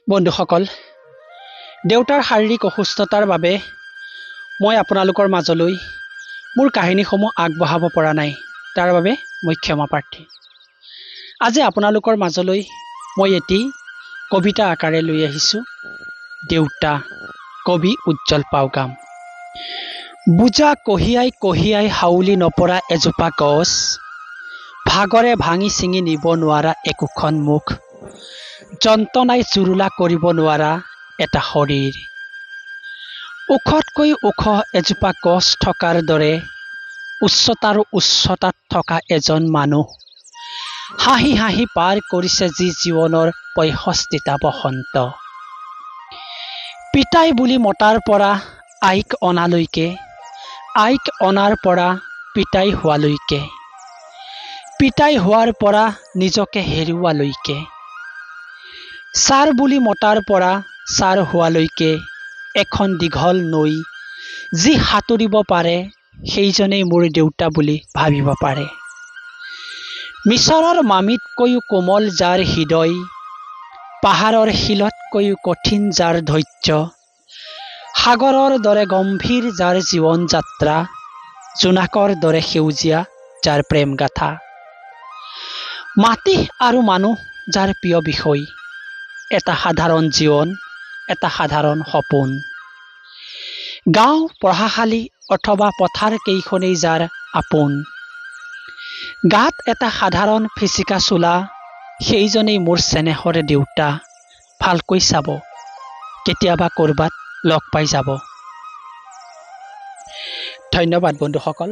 বন্ধুসকল, দেউতাৰ শাৰীৰিক অসুস্থতাৰ বাবে মই আপোনালোকৰ মাজলৈ মোৰ কাহিনীসমূহ আগবঢ়াব পৰা নাই, তাৰ বাবে মই ক্ষমা প্ৰাৰ্থী। আজি আপোনালোকৰ মাজলৈ মই এটি কবিতা আকাৰে লৈ আহিছোঁ, দেউতা, কবি উজ্জ্বল পাওগাম। বোজা কঢ়িয়াই কঢ়িয়াই হাউলি নপৰা এজোপা গছ, ভাগৰে ভাঙি ছিঙি নিব নোৱাৰা একোখন মুখ, যন্ত্ৰণাই জুৰুলা কৰিব নোৱাৰা এটা শৰীৰ। ওখতকৈ ওখ এজোপা গছ থকাৰ দৰে উচ্চতাৰো উচ্চতাত থকা এজন মানুহ হাঁহি হাঁহি পাৰ কৰিছে যি জীৱনৰ 65টা বসন্ত। পিতাই বুলি মতাৰ পৰা আইক অনালৈকে, আইক অনাৰ পৰা পিতাই হোৱালৈকে, পিতাই হোৱাৰ পৰা নিজকে হেৰুওৱালৈকে, ছাৰ বুলি মতাৰ পৰা ছাৰ হোৱালৈকে এখন দীঘল নৈ যি সাঁতুৰিব পাৰে সেইজনেই মোৰ দেউতা বুলি ভাবিব পাৰে। মিছৰৰ মামিতকৈও কোমল যাৰ হৃদয়, পাহাৰৰ শিলতকৈও কঠিন যাৰ ধৈৰ্য, সাগৰৰ দৰে গম্ভীৰ যাৰ জীৱন যাত্ৰা, জোনাকৰ দৰে সেউজীয়া যাৰ প্ৰেম গাথা, মাটি আৰু মানুহ যাৰ প্ৰিয় বিষয়, এটা সাধাৰণ জীৱন, এটা সাধাৰণ সপোন। গাঁও, পঢ়াশালি অথবা পথাৰ কেইখনেই যাৰ আপোন, গাত এটা সাধাৰণ ফিচিকা চোলা, সেইজনেই মোৰ চেনেহৰ দেউতা। ভালকৈ চাব, কেতিয়াবা ক'ৰবাত লগ পাই যাব। ধন্যবাদ বন্ধুসকল।